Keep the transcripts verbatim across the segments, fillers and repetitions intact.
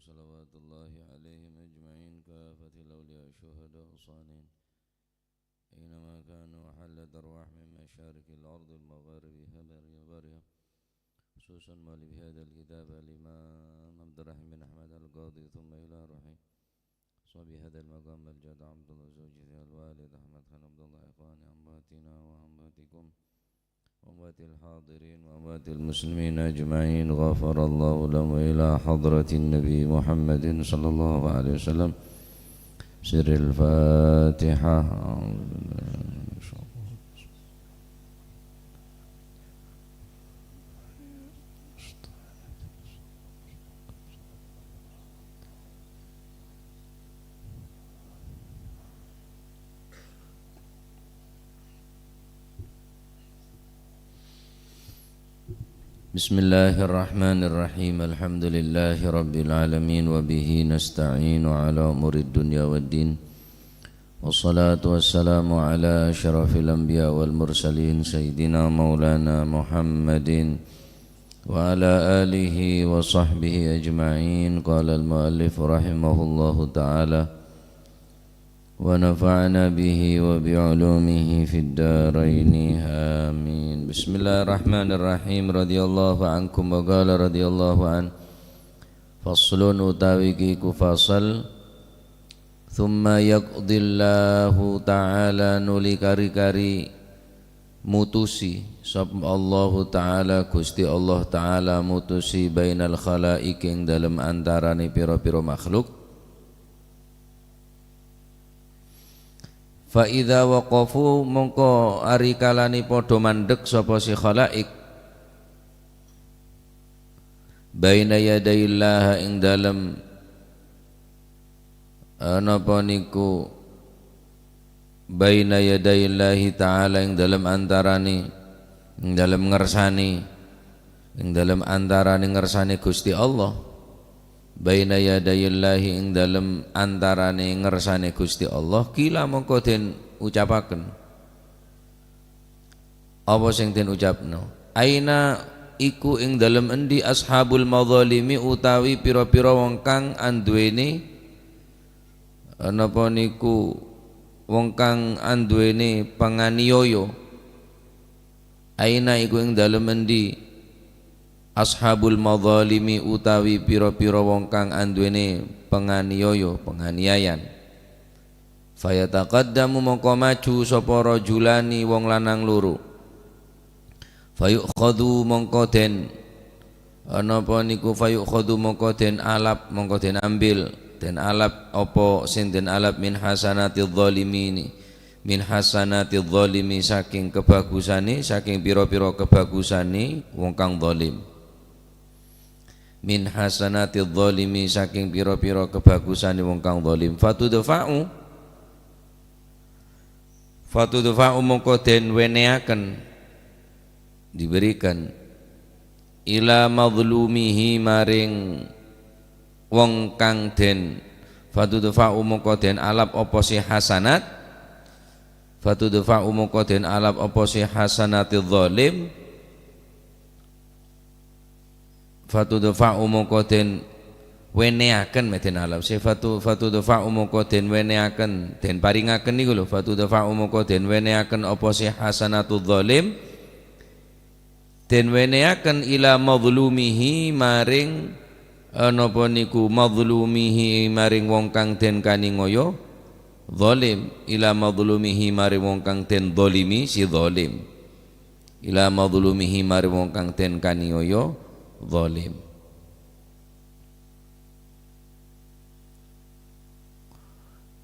صلوات الله عليهم أجمعين كافة الأولياء الشهداء الصالحين أينما كانوا حلت أرواح من مشارق الأرض ومغاربها برها وبحرها، خصوصا مؤلف هذا الكتاب الإمام عبد الرحيم بن أحمد القاضي، ثم إلى روحه صاحب هذا المقام الجد عبد الله زوجته الوالد أحمد خان عبد الله، إخواني أمواتنا وأمواتكم وأموات الحاضرين وأموات المسلمين أجمعين، غفر الله لهم، وإلى حضرة النبي محمد صلى الله عليه وسلم. سر الفاتحة. بسم الله الرحمن الرحيم. الحمد لله رب العالمين، وبه نستعين على أمور الدنيا والدين. والصلاة والسلام على أشرف الأنبياء والمرسلين، سيدنا مولانا محمد وعلى آله وصحبه أجمعين. قال المؤلف رحمه الله تعالى، ونفعنا به وبعلومه في الدارين. آمين. بسم الله الرحمن الرحيم. رضي الله عنكم، وقال رضي الله عنه. Faslun, utawi iki iku fasal. Tsumma yaqdillahu ta'ala, nuli kari-kari mutusi sapa Allahu Ta'ala, Gusti Allah Ta'ala mutusi bainal khalaiqi, ing dalem antarane pira-pira makhluk. Fa idza waqafu, mongko arikalane padha mandhek sapa si khalaik, baina yadayillaha, ing dalem, eh, napa niku, baina yadayillahi ta'ala, ing dalem antarane, ing dalem ngersane, ing dalem antarane ngersane Gusti Allah. Baina yadayillahi, ing dalem antarane ngersane Gusti Allah, qila, mongko den ucapaken. Apa sing den ucapno? Aina, iku ing dalem endi, ashabul madzalimi, utawi pira-pira wong kang anduweni, napa niku, wong kang anduweni panganiyoyo? Aina, iku ing dalem endi, ashabul madzalimi, utawi pira-pira wong kang anduweni panganiyoyo, panganiayan? Fayataqaddamu, mongko maju sapa rajulani, wong lanang loro. Fayu'khadhu, mongko den, napa niku, fayu'khadhu, mongko den alap, mongko den ambil, den alap, apa sing den alap, min hasanati dzalimini, min hasanati dzalimi, saking kebagusane, saking pira-pira kebagusane wong kang zalim. Min hasanati dzalimi, saking pira-pira kebagusane wong kang zalim. Fatudfa'u, fatudfa'u, mongko den weneyaken, diberikan, ila madzlumihi, maring wong kang den, fatudfa'u, mongko den alap apa si hasanat, fatudfa'u, mongko den alap apa si hasanati dzalim, fatudfa'u, mongko den weneyaken, me' den alap se, fatu-, fatudfa'u, mongko den weneyaken, den paringaken niku lho, fatudfa'u, mongko den weneyaken apa si hasanatu dzalim, den weneyaken ila madzlumihi, maring, eh, napa niku, madzlumihi, maring wong kang den kaningoyo zalim, ila madzlumihi, maring wong kang den zalimi, si zalim. Ila madzlumihi, maring wong kang den kaniyoyo zalim.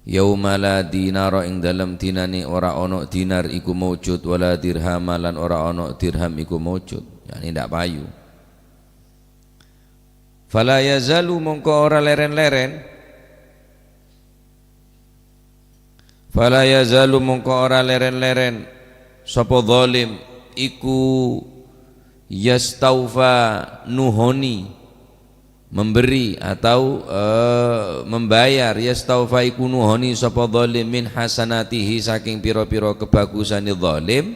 Yauma la dinara, ing dalem dinane ora ana dinar iku maujud, wala dirhama, lan ora ana dirham iku maujud, yakni ndak payu. Fala yazalu, mongko ora leren-leren. Fala yazalu, mongko ora leren-leren sapa zalim iku yastaufa, nuhoni, memberi atau, eh, membayar, yastaufa, iku nuhoni sapa zalim, min hasanatihi, saking pira-pira kebagusane zalim.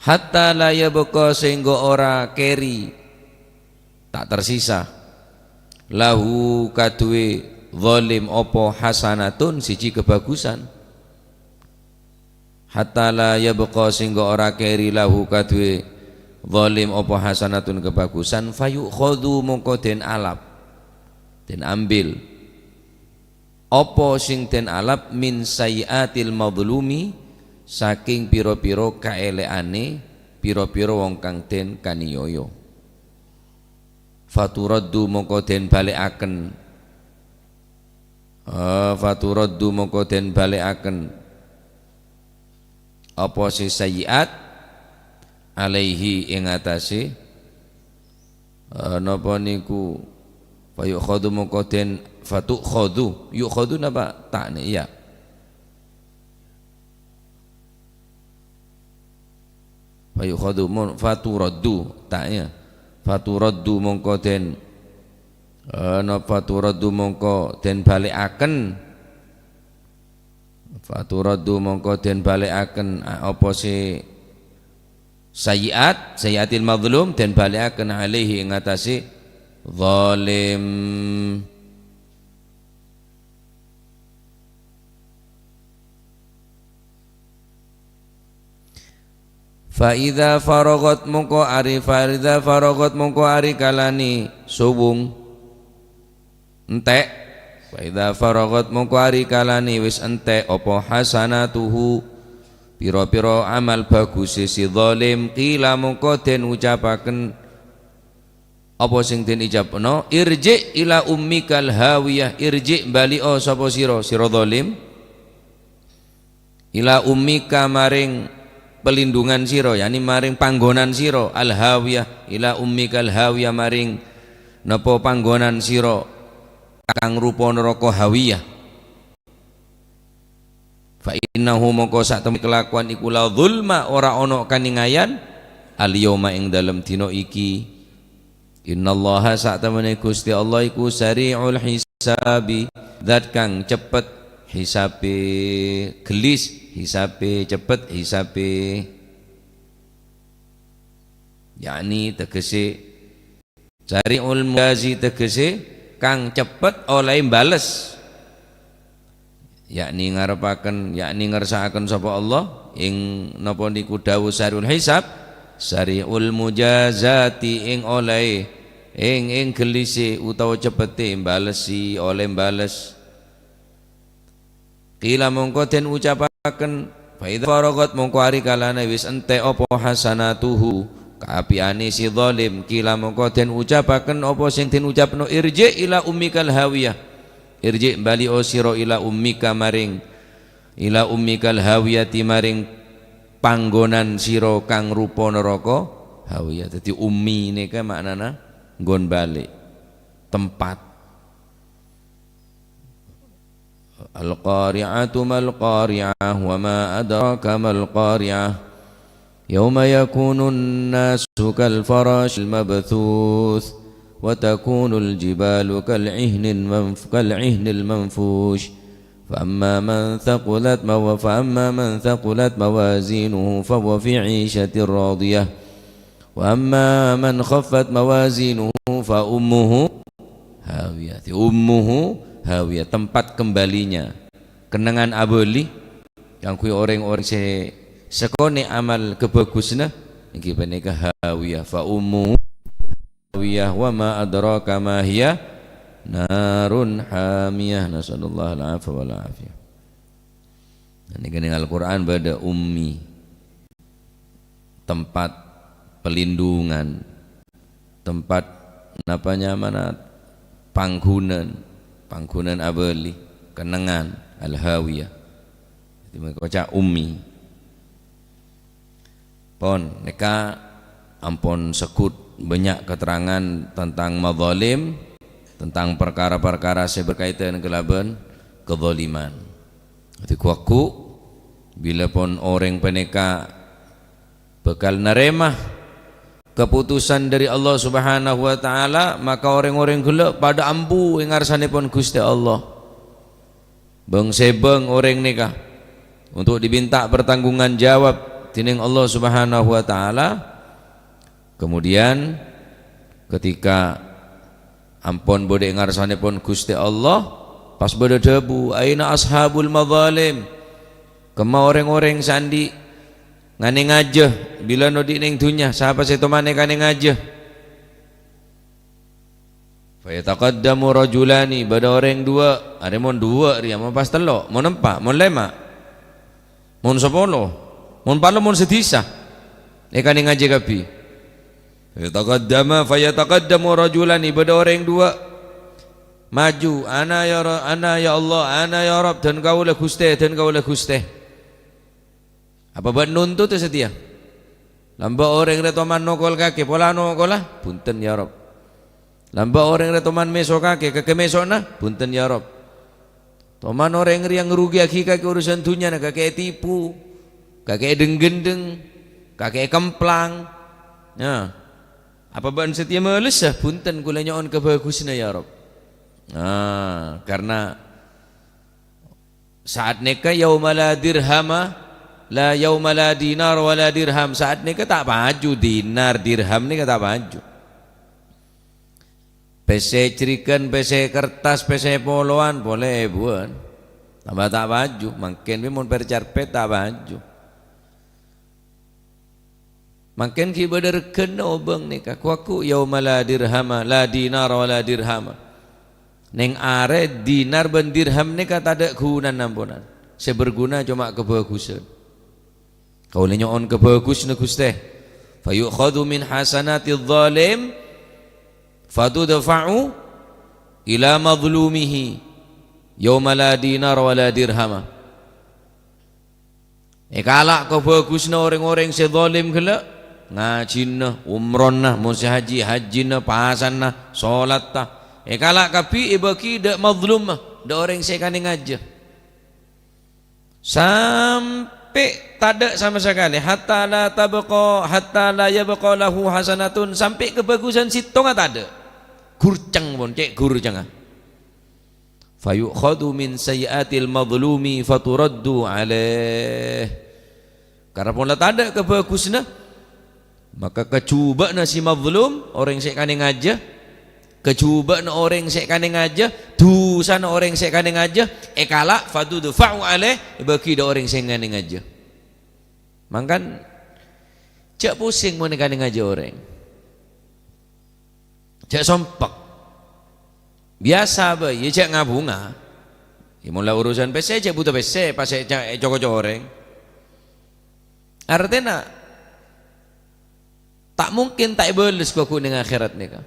Hatta la yabqa, sehingga ora keri, tak tersisa. lahu kaduwè zalim apa hasanatun siji kabhâghusân. Hatta la yabqa sèngghâ ora kèri lahu kaduwè zalim apa hasanatun kabhâghusân, fayu'khadhu mongko den alap, den ambil. Apa sing den alap min sayyi'atil madhlumi, saking pira-pira kaèlè'anè pira-pira wong kang den kaniyoyo. Faturaddu mongko den balèkaken. Eh, faturaddu mongko den balèkaken. Apa sè sayyi'at alaihi ing atase, eh, napa niku, fayu'khadhu mongko den, fatu'khadhu. Yu'khadhu napa ta' ni-, iya. Fayu'khadhu mon-, faturaddu, ta' ya. Faturaddu mongko den, eh, napa faturaddu mongko den balèkaken. Faturaddu mongko den balèkaken, a-, apa sè sayyi'at, sayyi'atil madhlum, den balèkaken alaihi ing atase zalim. Fa idza faraghat mongko ari, fa idza faraghat mongko ari kalane sobung. Entek. Fa idza faraghat mongko ari kalane wis entek apa hasanatuhu, pira-pira amal baguse si zalim, qila mongko den ucapaken apa sing den ijabno, "Irji' ila ummikal hawiyah," irji' bali'o sapa sira, sira zalim. Ila ummika maring pelindungan sira, yakni maring panggonan sira, al-hawiyah, ila ummika al-hawiyah maring napa panggonan sira kang rupa neraka hawiyah. Fa innahu mongko sak temene kelakuan iku la zulma ora ana kaningayan al-yauma ing dalem dina iki. Innallaha sak temene Gusti Allah iku sari'ul hisabi, zat kang cepet hisabe, gelis hisabe, cepet hisabe. Yakni tegese sari'ul mujazi tegese kang cepet oleh bales. Yakni ngarepaken, yakni ngersakaken sapa Allah, ing napa niku dawuh sari'ul hisab, sari'ul mujazati ing oleh, ing, ing gelise utawa cepete balesi, oleh bales. Qila mongko den ucapaken, fa idza faraghat mongko ari kalane wis entek apa hasanatuhu, kaapi'ane si zalim, qila mongko den ucapaken apa sing den ucapno, irji' ila ummikal hawiyah. Irji' bali'o sira ila ummika maring, ila ummikal hawiyati maring panggonan sira kang rupa neraka hawiyah. Dadi ummi neka maknana nggon bali, tempat. Al-qari'atu mal qari'ah, wa ma adraka mal qari'ah. Yauma yakunun nasu kal farashil mabthuth, wa takunul jibalu kal ihnil manf-, kal ihnil manfush. Fa amma man thaqulat mawa-, fa amma man thaqulat mawazinuhu fa huwa fi 'ishatir radiyah. Wa amma man khaffat mawazinuhu fa ummuhu hawiyah. Di ummuhu hawiyah, tempat kembalinya. Kennengngan abali kaangguy oreng-oreng se sakone amal kabagusna, enggi paneka hawiyah. Fa ummuhu hawiyah, wa ma adraka ma hiya, narun hamiyah. Nasallallahu al-'afwa wal afiyah. Nah, niki ning Al-Qur'an bada ummi. Tempat pelindungan, tempat napa nyamana, panggunan, panggunan abali, kennengngan, al-hawiyah. Jadi, mereka baca ummi. Pon, neka ampon segut banyak keterangan tentang madzalim, tentang perkara-perkara sing berkaitan kelaban kezaliman. Dadi, ghu-, ghu-, bila pon oreng paneka bakal narema keputusan dari Allah Subhanahu wa Ta'ala, maka oreng-oreng gella' padha ambu ing ngarsanepon Guste Allah. Bang-sebang oreng neka untuk diminta pertanggungan jawab dening Allah Subhanahu wa Ta'ala. Kemudian, ketika Ampon bâdâ è ngarsanèpon Ghustè Allah, pas bâdâ dhâbu, "Aina ashabul madhalim?" Kemma orèng-orèng sè andi' nganè ngajâ, bilân odi' neng dhunnya, sapa sè toman èkanè ngajâ? Fayataqaddamu rajulani, bâdâ orèng duwâ', arè mon duwâ' rèya, mon pas tello', mon empa', mon lèma', mon sapolo, mon palo, mon sadhisa, èkanè ngajâ kabbhi. Fayataqaddama, fayataqaddamu rajulani, bâdâ orèng duwâ' maju, "Ana ya Ra-, ana ya Allah, ana ya Rabb, dân kaulâ Ghustè, dân kaulâ Ghustè." Apa bâ'na nuntut satèya? Lambâ' orèng rè toman nokol kakè, pola nokola, "Bhunten ya Rabb." Lambâ' orèng rè toman mèso kakè, kakè mèso'na, "Bhunten ya Rabb." Toman orèng rèya ngarogiyaghi kakè urusan dhunnyana, kakè ètipu, kakè èdheng-ghendheng, kakè èkemplang. Nah, apa bâ'na satèya malessa, "Bhunten, kaulâ nyo'on kabhâghusânna, ya Rabb." Nah, karena saat nèka yauma la dirhama, la yauma la dinar wa la dirham. Saat nèka ta' paju dinar, dirham nèka ta' paju. Pèssè cèrèkèn, pèssè kertas, pèssè polowan, polè èbuwân. Tambâ ta' paju, mangkèn bi' mon pèr carpèt ta' paju. Mangkèn ghi' bâdâ regghâna obâng nèka, ku-aku yauma la dirhama, la dinar wa la dirhama. Neng arè dinar bân dirham nèka tadâ' ghunana amponan. Sè berguna coma kabhâghusân. Kaulâ nyo'on kabhâghusânna Ghustè. Fayu'khadhu min hasanati dhalim, fatudfa'u ila madhlumihi, yauma la dinar wa la dirhama. Èkala' kabhâghusânna orèng-orèng sè dhalim ghellâ', ngajhina, umrona, mon sè haji, hajina, pasana, sholatta. Èkala' kabbhi èbâghi dâ' madhlumma, dâ' orèng sè èkanè ngajâ. Sampè' tadâ' sama sakalè, hatta la tabqa, hatta la yabqa lahu hasanatun, sampè' kabhâghusân sèttonga tadâ'. Ghurceng pon, cè' ghurcengnga. Fayu'khadhu min sayyi'atil madhlumi faturaddu alaih. Karna pon la tadâ' kabhâghusânna, maka kajhubâ'na si madhlum, orèng sè èkanè ngajâ, kajhubâ'na orèng sè èkanè ngajâ, dhusana orèng sè èkanè ngajâ, èkala', fatudfa'u alaih, èbâghi dâ' orèng sè èkanè ngajâ. Mangkana, jhâ' posèng mon èkanè ngajâ orèng. Jhâ' sompek. Biyasa bhâi, iyâ jhâ' ngabunga. Iyâ, mon la urusan pèssè, jhâ' bhuto pèssè, pas è-, èco-koco orèng. Artèna, ta' mungkin ta' èbâles ghu-, ghu neng akhèrat nèka.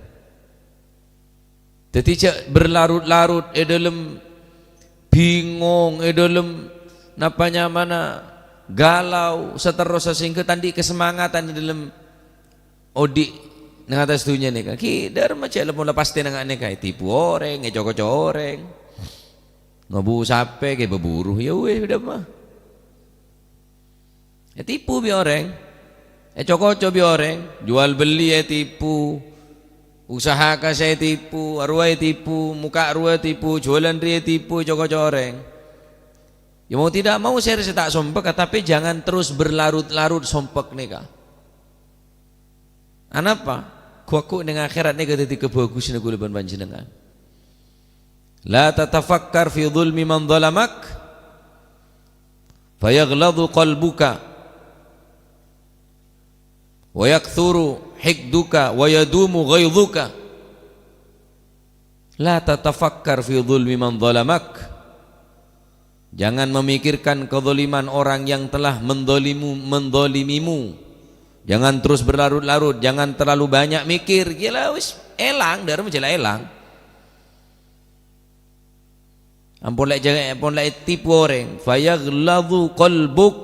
Dhâddhi jhâ' berlarut-larut è dâlem bingong, è dâlem napa nyamana galau, saterrossa sehingga ta' andi' kasemangatan è dâlem odi' neng attas dhunnya nèka. Ghi' dâremma jhâ' la pola pastè neng nèka, ètipu orèng, èco-koco orèng. Ngobu sapè, ghi' bhâbhuru, iyâ wis, dâremma. Ètipu bi' orèng. Èco-koco bi' orèng. Jual beli ètipu. Usaha kassa ètipu. Arowa ètipu. Mokka' rowa ètipu. Jualan rèya ètipu. Èco-koco orèng. Ya mau tidak mau, sèra sè ta' sompek, tapi jangan terus berlarut-larut sompek nèka. Anapa? Ghu-, ghu neng akhèrat nèka dhâddhi kabhâghusânna kaulâ bân panjhennengngan. La tatafakkar fi dhulmi man dhalamak, fayaghladu qalbuka, wa yaktsuru hiqduka, wa yadumu ghaidhuka. La tatafakkar fi dhulmi man dhalamak. Jangan memikirkan kezaliman orang yang telah mendolimu-, mendolimimu. Jangan terus berlarut-larut, jangan terlalu banyak mikir. Gila wis, èlang, dâremma jhâ' la èlang. Ampon la jhâ-, ampon la ètipu orèng. Fayaghladu qalbuk,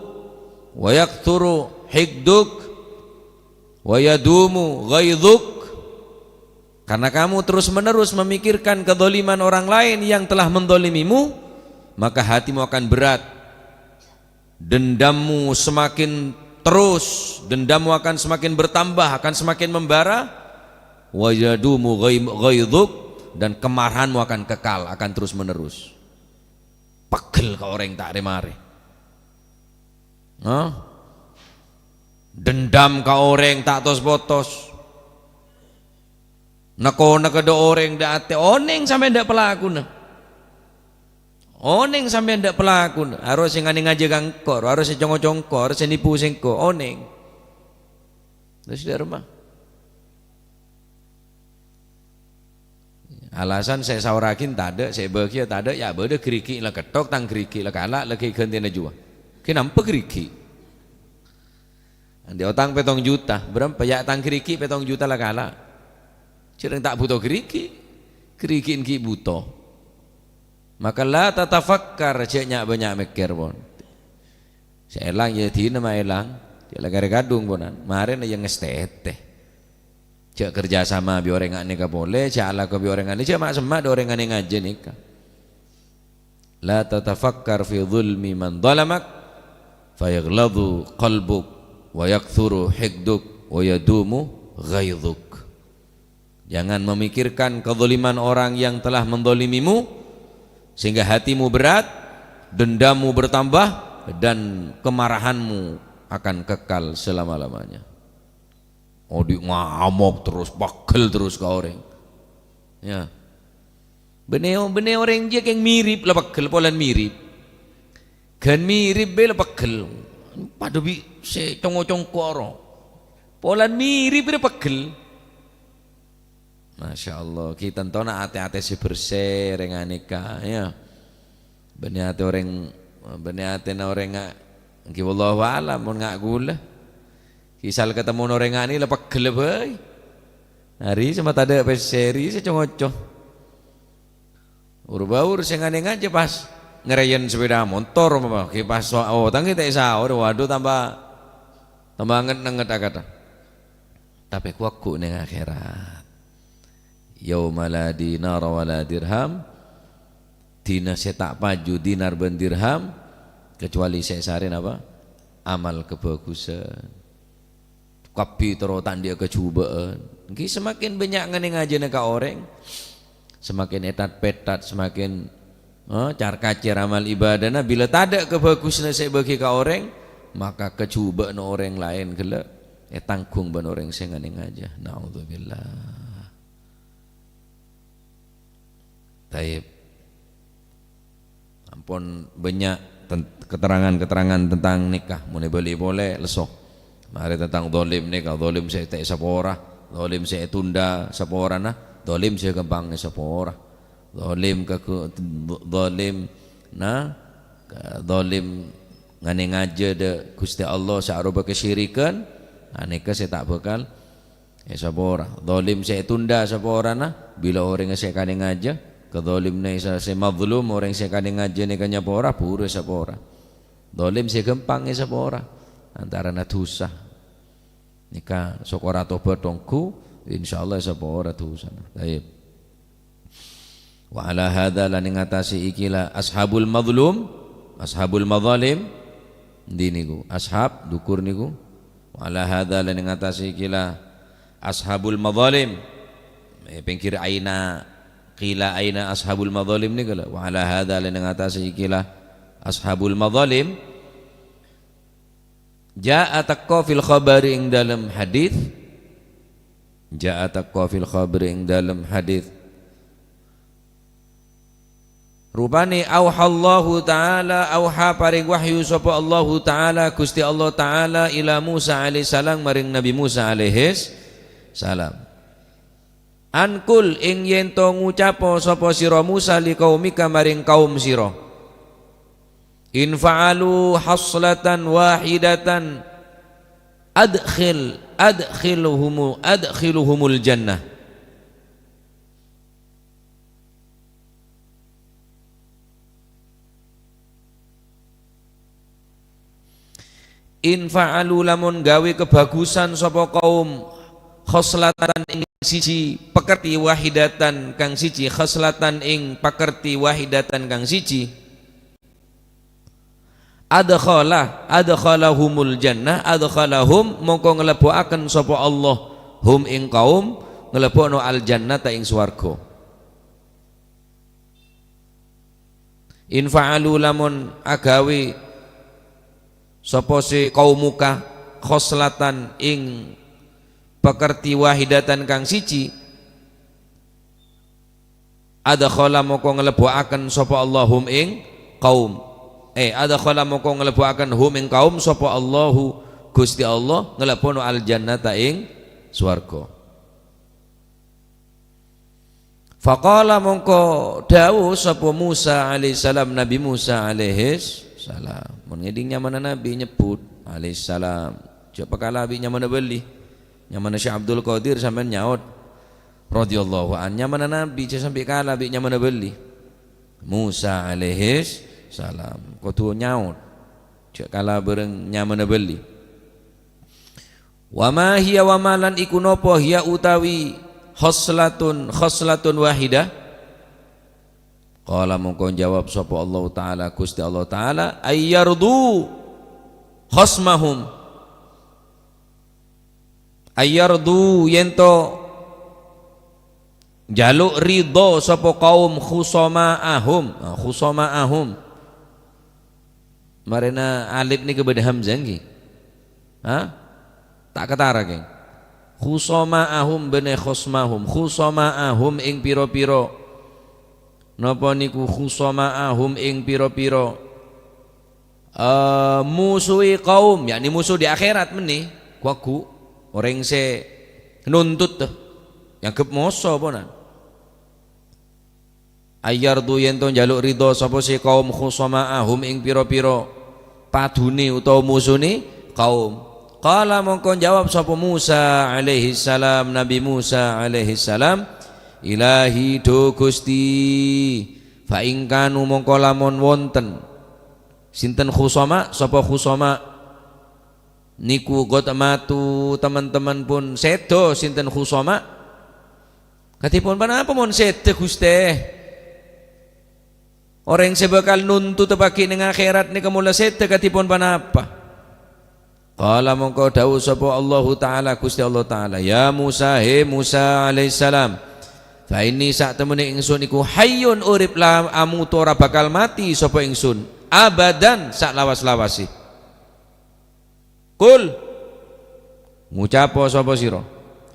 wa yaktsuru hiqduk, wa yadumu ghaidhuk. Karena kamu terus-menerus memikirkan kezaliman orang lain yang telah mendolimimu, maka hatimu akan berat. Dendammu semakin terus, dendammu akan semakin bertambah, akan semakin membara. Wa yadumu ghai-, ghaidhuk, dan kemarahanmu akan kekal, akan terus-menerus. Pegel ka orèng ta' rè-marè. Hah? Dendam ka orèng ta' tos-potos. Neko-neko dâ' orèng dâ' atè, onèng sampèyan dâ' pelakuna. Onèng sampèyan dâ' pelakuna. Aro sè nganè-ngajâ ka engko', aro sè congo-congo, aro sè nipu sèngko', onèng. Terros dâ' remma. Alasan sè èsaorraghi tadâ', sè èbâghiyâ tadâ', ya bâdâ ghârighi' la kettok, tang ghârighi' la kala', la ghi' ghântèna juwa. Ghi' nampa ghârighi'. Andi' otang pètong juta, bârâmpa ya tang ghârighi' pètong juta la kala'. Jhârâng ta' bhuto ghârighi', ghârighi' ghi' bhuto. Maka la tatafakkar, jhâ' nya'-bânnya' mèkkèr, pon. Sè èlang ya dina ma' èlang, jhâ' la karè kadhung, ponan. Marèna ya ngastètè. Jhâ' kerja sama bi' orèng ghânèka polè, jhâ' alako bi' orèng ghânè, jhâ' ma'-semma' dâ' orèng ghânè ngajhi nèka. La tatafakkar fi dhulmi man dhalamak, fayaghladu qalbuk, wa yaktsuru hiqduk, wa yadumu ghaidhuk. Jangan memikirkan kezaliman orang yang telah menzalimimu, sehingga hatimu berat, dendammu bertambah, dan kemarahanmu akan kekal selama-lamanya. Odi' ngamok terros, pegghel terros ka orèng. Ya. Bânnè, bânnè orèng jiyâ kèng mirip la pegghel, polana mirip. Ghân mirip bhâi la pegghel. Padâ bi' sè congo-congo ro. Polana mirip la pegghel. Masya Allah, ghi' tantona atè-atè sè bersè rèng ghânèka, ya. Bânnè atè orèng, bânnè atèna orèng nga-, ghi' wallahu a'lam, mon nga' ghulâ. Ghi' sal katemmo orèng ghânè la pegghel bhâi. Arè sè matadâ' pèssè, arè sè congoco. Ur-bâur sè nganè-ngajhi pas ngarèyèn sepeda motor, apa, ghi' pas so-, otang ghi' ta' èsaor, waduh, tamba, tamba nget-nenget akata. Tapè ghu-lagghu neng akhèrat. Yauma la dinara wa la dirham, dina sè ta' paju dinar bân dirham, kecuali sè èsarè napa? Amal kabhâghusân. Kabbhi terro ta' andi'â kajhubâ'ân. Ènggi semakin bânnya' nganè-ngajhina ka orèng, semakin ètat-pètat, semakin, eh, car-kacèr amal ibadahna, bilâ tadâ' kabhâghusânna sè èbâghi ka orèng, maka kajhubâ'ânna orèng laèn ghellâ' ètangghung bân orèng sè nganè-ngajhi. Naudzubillah. Taib. Ampon bânnya' ten-, keterangan-keterangan tentang nèka. Mon èbâli polè, lesso. Marè tentang dholim nèka, dholim sè ta' èsapora, dholim sè ètunda saporana, dholim sè ghâmpang èsapora. Dholim ka ghu-, dholim, nah, ka-, dholim nganè-ngajhi dâ' Ghustè Allah sè aropa kasyirikan, nah, nèka sè ta' bhâkal èsapora. Dholim sè ètunda saporana, bilâ orèng sè kanè-ngajhi, kadholimna sè, sè mazlum, orèng sè kanè-ngajhi nèka nyapora, buru èsapora. Dholim sè ghâmpang èsapora, antarana dhusa. Nèka sokora tobat ongghu, insyaallah èsapora dhusana. Taib. Wa ala hadza, lan ing atase iki la ashabul mazlum, ashabul mazalim, endi niku? Ashab, dhukur niku. Wa ala hadza, lan ing atase iki la ashabul mazalim. Eh, pinggir aina, qila aina ashabul mazalim niku lho. Wa ala hadza, lan ing atase iki la ashabul mazalim. Jaa teka fil khabari ing dalem hadis. Jaa teka fil khabari ing dalem hadis. Rupane auhallahu ta'ala, auha paring wahyu sapa Allahu ta'ala, Gusti Allah ta'ala ila Musa alaihissalam, maring Nabi Musa alaihis salam. An qul, ing yen to ngucapo sapa sira Musa li qaumika maring kaum sira. In fa'alu haslatan wahidatan adkhil, adkhiluhumu-, adkhiluhumul jannah. In fa'alu, lamun gawe kebagusan sapa kaum, khoslatan ing siji pakerti wahidatan kang siji, khoslatan ing pakerti wahidatan kang siji. Adkhala, adkhalahumul jannah, adkhalahum, mongko nglebbuaken sapa Allah, hum ing kaum, nglebokno al jannata ing swarga. In fa'alu, lamun agawe sapa se qaumuka khoslatan ing pakerti wahidatan kang siji, Adkhala mongko nglebbu'aken sapa Allah hum ing qaum. Eh, adkhala mongko nglebbu'aken hum ing qaum sapa Allahu, Gusti Allah, nglebbuno al-jannata ing swarga. Faqala mongko dawuh sapa Musa alaihissalam, Nabi Musa alaihissalam. Mon ngedhing nyamana Nabi nyebbhut alaihissalam. Jhâ' pakala bi' nyamana bâli. Nyamana Syekh Abdul Qadir sampèyan nyaot, radhiyallahu an. Nyamana Nabi jhâ' sampè' kala bi' nyamana bâli. Musa alaihissalam. Kodhu nyaot. Jhâ' kala bhâreng nyamana bâli. Wa ma hiya wa ma lan iku napa hiya utawi khoslatun, khoslatun wahidah? Qala mongko jawab sapa Allah Ta'ala, Gusti Allah Ta'ala, ayyardu khosmahum. Ayyardu yento njaluk ridho sapa kaum khusoma'ahum. Nah, khusoma'ahum. Marèna alif nèka bâdâ hamzah, ngghi? Ha? Ta' katara, kèng. Khusoma'ahum bânnè khosmahum. Khusoma'ahum ing pira-pira. Napa niku khusoma'ahum ing pira-pira, eh, musuhi kaum, yakni musuh di akhirat mènnè, ghu-, orèng sè nuntut, èanggep moso ponan. Ayyardu yento njaluk ridho sapa sè kaum khusoma'ahum ing pira-pira padunè utawa musuhè kaum. Qala mongko jawab sapa Musa alaihissalam, Nabi Musa alaihissalam, "Ilahi, dhu Gusti, fa in kanu mongko lamon wonten." Sinten khusoma? Sapa khusoma? Niku ghotamatu, teman-teman pon sèdhâ sinten khusoma. Kadhipon ponapa mon sèdhâ, Ghustè? Orèng sè bhâkal nuntut bâgi' neng akhèrat nèka mola sèdhâ kadhipon ponapa? Qala mongko dawuh sapa Allahu Ta'ala, Ghustè Allah Ta'ala, "Ya Musa, he Musa alaihissalam, fa inni sa'temene ingsun iku hayyun urip la-, amuto ora bhâkal matè sapa ingsun, abadan salawas-lawase." Qul, ngucapa sapa sira?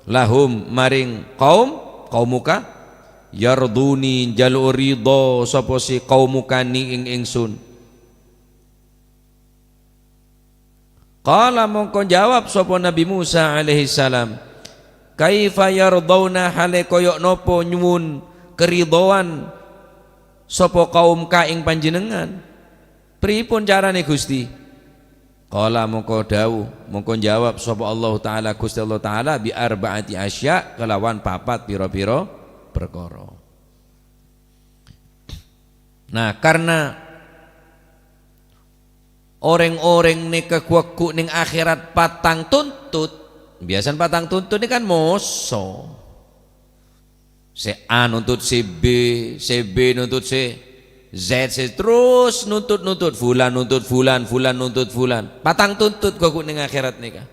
Lahum, maring kaum, kaumuka, yarduni, njalu'o ridha sapa si kaumuka ni ing ingsun. Qala, mongko jawab sapa Nabi Musa alaihissalam, "Kaifa yardauna, hale kaya napa nyuwun karidhoan sapa kaumka ing panjennengngan? Pripun carane, Gusti?" Qala, mongko dawuh, mongko jawab sapa Allahu Ta'ala, Gusti Allah Ta'ala, "Bi arba'ati asya'," kelawan papat pira-pira perkara. Nah, karena oreng-oreng neka ghu-, ghu ning akhirat patang tuntut, biasanya patang tuntut ini kan moso. Se A nuntut se B, se B nuntut se Z, se terus nuntut-nuntut, fulan nuntut fulan, fulan nuntut fulan. Patang tuntut ghu-, ghu ning akhirat neka.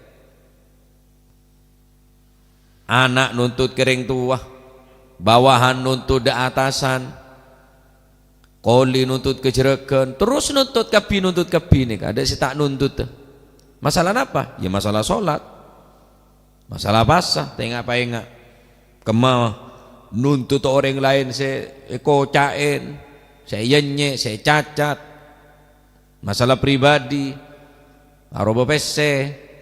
Ana' nuntut ka reng towa, bawahan nuntut dha' atasan, koli nuntut ka jhârâghân, terus nuntut kabbhi, nuntut kabbhi nèka, adâ' sè ta' nuntut. Masalah napa? Ya, masalah sholat, masalah pasa, tenga' paenga'. Kemma nuntut orèng laèn sè èkoca'è, sè ènyè', sè ècacat. Masalah pribadi, aropa pèssè,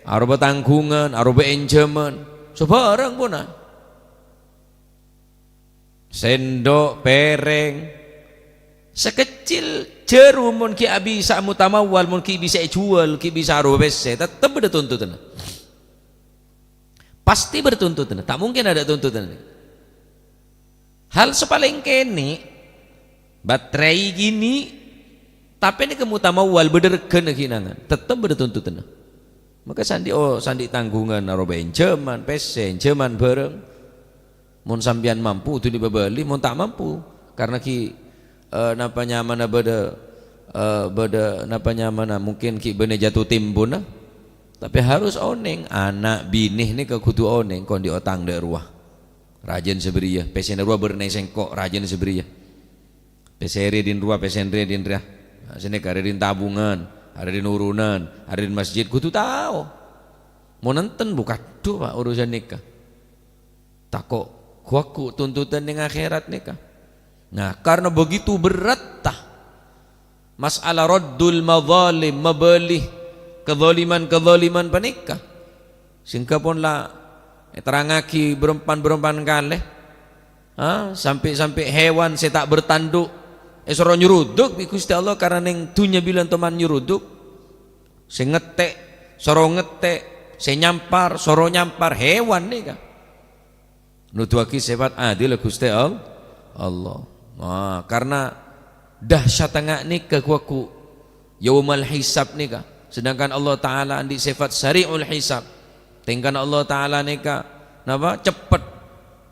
aropa tangghungan, aropa ènjhâman, sabhârâng pona. Sendok, pèrèng, sakeccil jhârum mon ghi' abisa mutamawwal, mon ghi' bisa èjhuwâl, ghi' bisa aropa pèssè, tettep bâdâ tuntutanna. Pasti bâdâ tuntutanna, ta' mungkin adâ' tuntutanna. Hal sè palèng kènè', baterai gini, tapè nèka mutamawwal bâdâ regghâna ghi' nangan, tettep bâdâ tuntutanna. Maka sandi', oh, sandi' tangghungan aropa ènjhâman, pèssè, ènjhâman bhârâng. Mon sampèyan mampu, duli bâbâli, mon ta' mampu, karena ghi', eh, napa nyamana bâdâ, eh, bâdâ napa nyamana, mungkin ghi' bânnè jatuh tempona. Tapè harus onèng, ana' binè nèka kodhu onèng, kondi otang dâ' rowa. Rajâna sabâriyâ, pèssèna rowa bârnai sèngko', rajâna sabâriyâ. Pèssè rè dhin rowa, pèssè rè dhin rèya. Nah, sè nèka arè dhin tabungan, arè dhin urunan, arè dhin masjid, kodhu tao. Mon enten, bu, kadhu, Pak, urusan nèka. Tako' ghu-, ghu tuntutan neng akhirat nèka. Nah, karena begitu beratta masalah raddul madzalim, mabâli kadzaliman-kadzaliman panèka. Sehingga pon la èterrangngaghi bârâmpan-bârâmpan kalè. Ha? Sampè'-sampè' hèwan sè ta' bertanduk èsoro nyeruduk bi' Ghustè Allah karena neng dhunnya bilân toman nyeruduk. Sè ngettè', soro ngettè', sè nyampar, soro nyampar, hèwan nèka. Nuduwaghi sèfat adil Ghustè Al-, Allah. Nah, karena dahsyat nga' nèka ghu-, ghu-, yaumal hisab nèka. Sedangkan Allah Ta'ala andi' sèfat sari'ul hisab. Tèngkana Allah Ta'ala nèka, napa? Ceppet.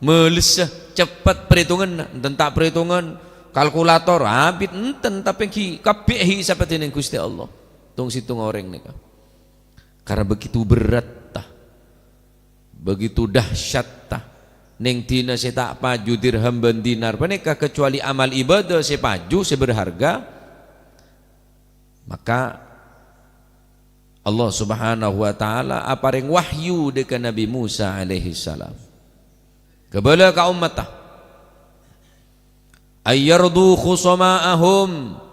Mèlessa, ceppet parètonganna. Enten ta' parètongan, kalkulator, abit enten, tapè ghi' kabbhi èhisab dhinèng Ghustè Allah. Tong-sèttong orèng nèka. Karena begitu beratta. Begitu dahsyatta neng dhina sè ta' paju dirham bân dinar panèka, kecuali amal ibadah sè paju, sè berharga, maka Allah Subhanahu wa Ta'ala aparèng wahyu dâ' ka Nabi Musa alaihissalam. Kabâlâ ka ommatta. Ayyardu khusama'ahum.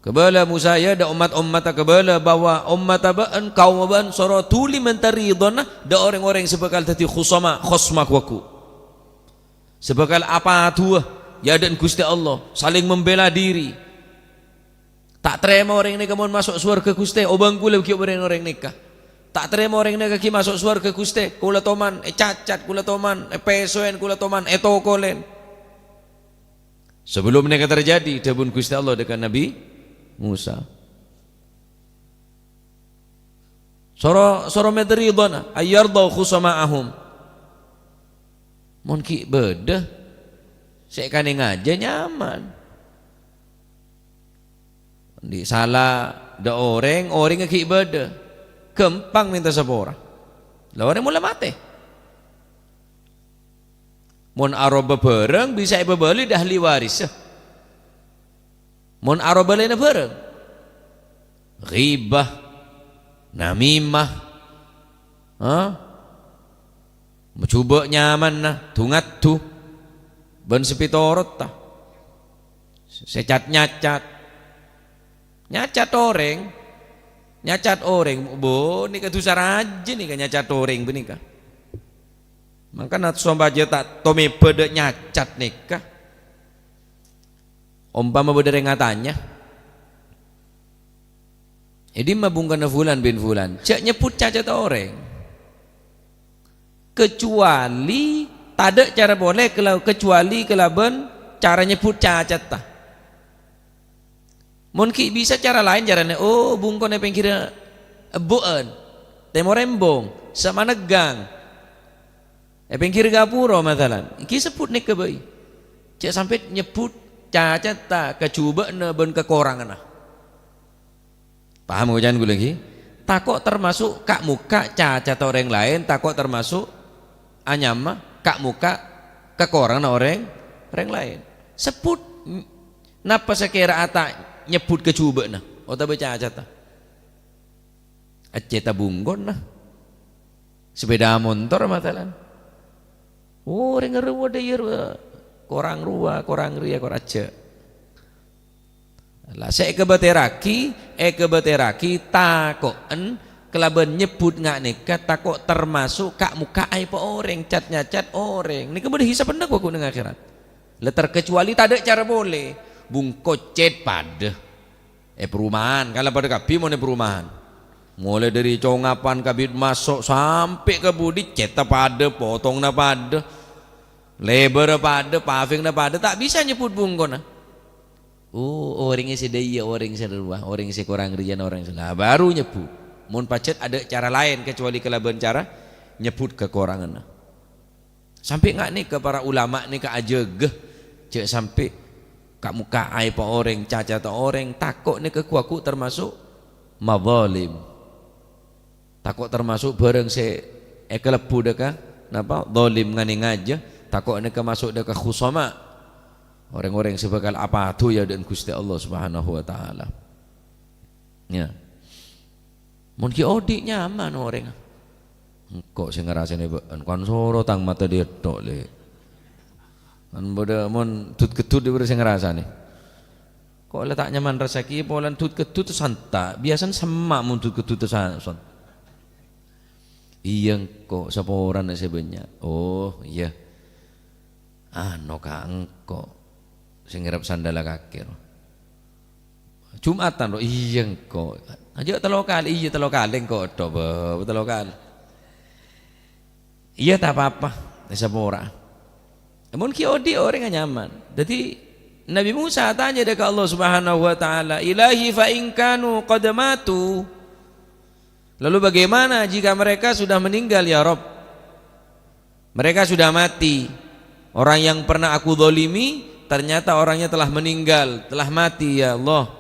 Kabâlâ Musa, ya, dâ' ommat-ommatta, kabâlâ bahwa ommatta bâ'ân, kaomma bâ'ân, soro dhuli mènta ridhâna dâ' orèng-orèng sè bhâkal dhâddhi khusama, khosma ghu-, ghu-. Sè bhâkal apaduwâ, ya, dâ' Ghustè Allah, saling membela diri. Ta' tarèma orèng nèka mon maso' sowarghâ, Ghustè, obâng kaulâ ghi' orèng-orèng nèka. Ta' tarèma orèng nèka ghi' maso' sowarghâ, Ghustè, kaulâ toman ècacat, kaulâ toman èpèsowèn, kaulâ toman ètokolèn. Sabellunna nèka terjadi, dhâbuna Ghustè Allah dâ' ka Nabi Musa, "Soro, soro mènta ridhâna, ayyardau khusama'ahum." Mon ghi' bâdâ sè èkanèngngaghi, nyaman. Andi' sala dâ' orèng, orèngnga ghi' bâdâ, ghâmpang mènta sapora. La orèng mola matè. Mon aroba bhârâng bisa èpabâli dâ' ahli warissa. Mon aroba laènna bhârâng, ghibah, namimah, ha? Majhubâ' nyamanna, du-ngaddu, bân sè pètorotta, sè cat-nyacat. Nyacat orèng, nyacat orèng, bâ, nèka dhusa rajâ nèka nyacat orèng panèka. Mangkana sompajâ ta' tomè bâdâ nyacat nèka. Ompama bâdâ rèng atanya, "È dimma bungkona Fulan bin Fulan?" Jhâ' nyebbhut cacata orèng. Kecuali, tadâ' cara polè kela-, kecuali kalabân cara nyebbhut cacatta. Mon ghi' bisa cara laèn carana, "Oh, bungkona è pèngghirra ebbu'ân, tèmorra embong, samanegghâng, è pèngghirra ghâpura," masalan. Ghi' sebbhut nèka bhâi. Jhâ' sampè' nyebbhut cacatta, kajhubâ'na bân kakoranganna. Paham oca'na kaulâ ghi? Tako' tamaso' ka'-mokka' cacatta orèng laèn, tako' tamaso' anyama ka'-mokka' kakoranganna orèng, orèng laèn. Sebbhut, n-, napa sakèra ta' nyebbhut kajhubâ'na otabâ cacatta? Ècèta bungkona. Sepeda montor, masalan. Orèng rowa dâ' iyâ rowa. Korang rowa, korang rèya, korang ajâ'. La, sè èkabâtèrraghi, èkabâtèrraghi tako'en kalabân nyebbhut nga' nèka tako' tamaso' ka'-mokka' aèbhâ orèng, cat-nyacat orèng. Nèka bâdâ hisabbhâ ghu-, ghu-, neng akhèrat. La, terkecuali tadâ' cara polè. Bungko cèt padâ. È perumahan, kan la padâ kabbhi mon è perumahan. Molaè dâri congapan kabit maso' sampè' ka budi, cètta padâ, potonganna padâ, lèbârra padâ, pavingna padâ, ta' bisa nyebbhut bungkona. Oh, orèngnga sè dâ' iyâ, orèng sè rowa, orèng sè korang rèya, orèng sè la, baru nyebbhut. Mon pajhât adâ' cara laèn kecuali kalabân cara nyebbhut kakoranganna. Sampè' nga' nèka para ulama nèka ajâgâ, jhâ' sampè' ka'-mokka' aèbhâ orèng, cacatta orèng, tako' nèka ghu-, ghu-, tamaso' madzalim. Tako' tamaso' bhârâng sè èkalebbhu dâ' ka, napa, zalim nganèngajâ, tako' nèka maso' dâ' ka khusama, orèng-orèng sè bhâkal apaduwâ è adâ'na Ghustè Allah Subhanahu wa Ta'ala. Ya. Mon ghi' odi' nyaman orèngnga. Engko' sè ngarasènè bâ'ân, kan soro tang mata dâtto', Lè'. Kan padâ mon dut-keddut dhi' bârâ sè ngrassanè. Kok la ta' nyaman rassakè polana dut-keddut santa', biyasana semma' mon dut-keddut sa-, son-, "Iyâ, engko', saporana sè bânnya'." "Oh, iyâ. Ano, Ka', engko' sè ngerrep sandalla kakè, ro." Jum'atan, ro, "Iyâ, engko'." Ajâ' tello kalè, "Iyâ, tello kalè engko', tho, bâ, tello kalè." "Iyâ, ta' pa-apa, èsapora'a." Mon ghi' odi' orèngnga nyaman. Dhâddhi, Nabi Musa atanya dâ' ka Allah Subhanahu wa Ta'ala, "Ilahi, fa in kanu qad matu, lalu bagaimana jika mereka sudah meninggal, ya Rabb? Mereka sudah mati. Orang yang pernah aku zalimi, ternyata orangnya telah meninggal, telah mati, ya Allah.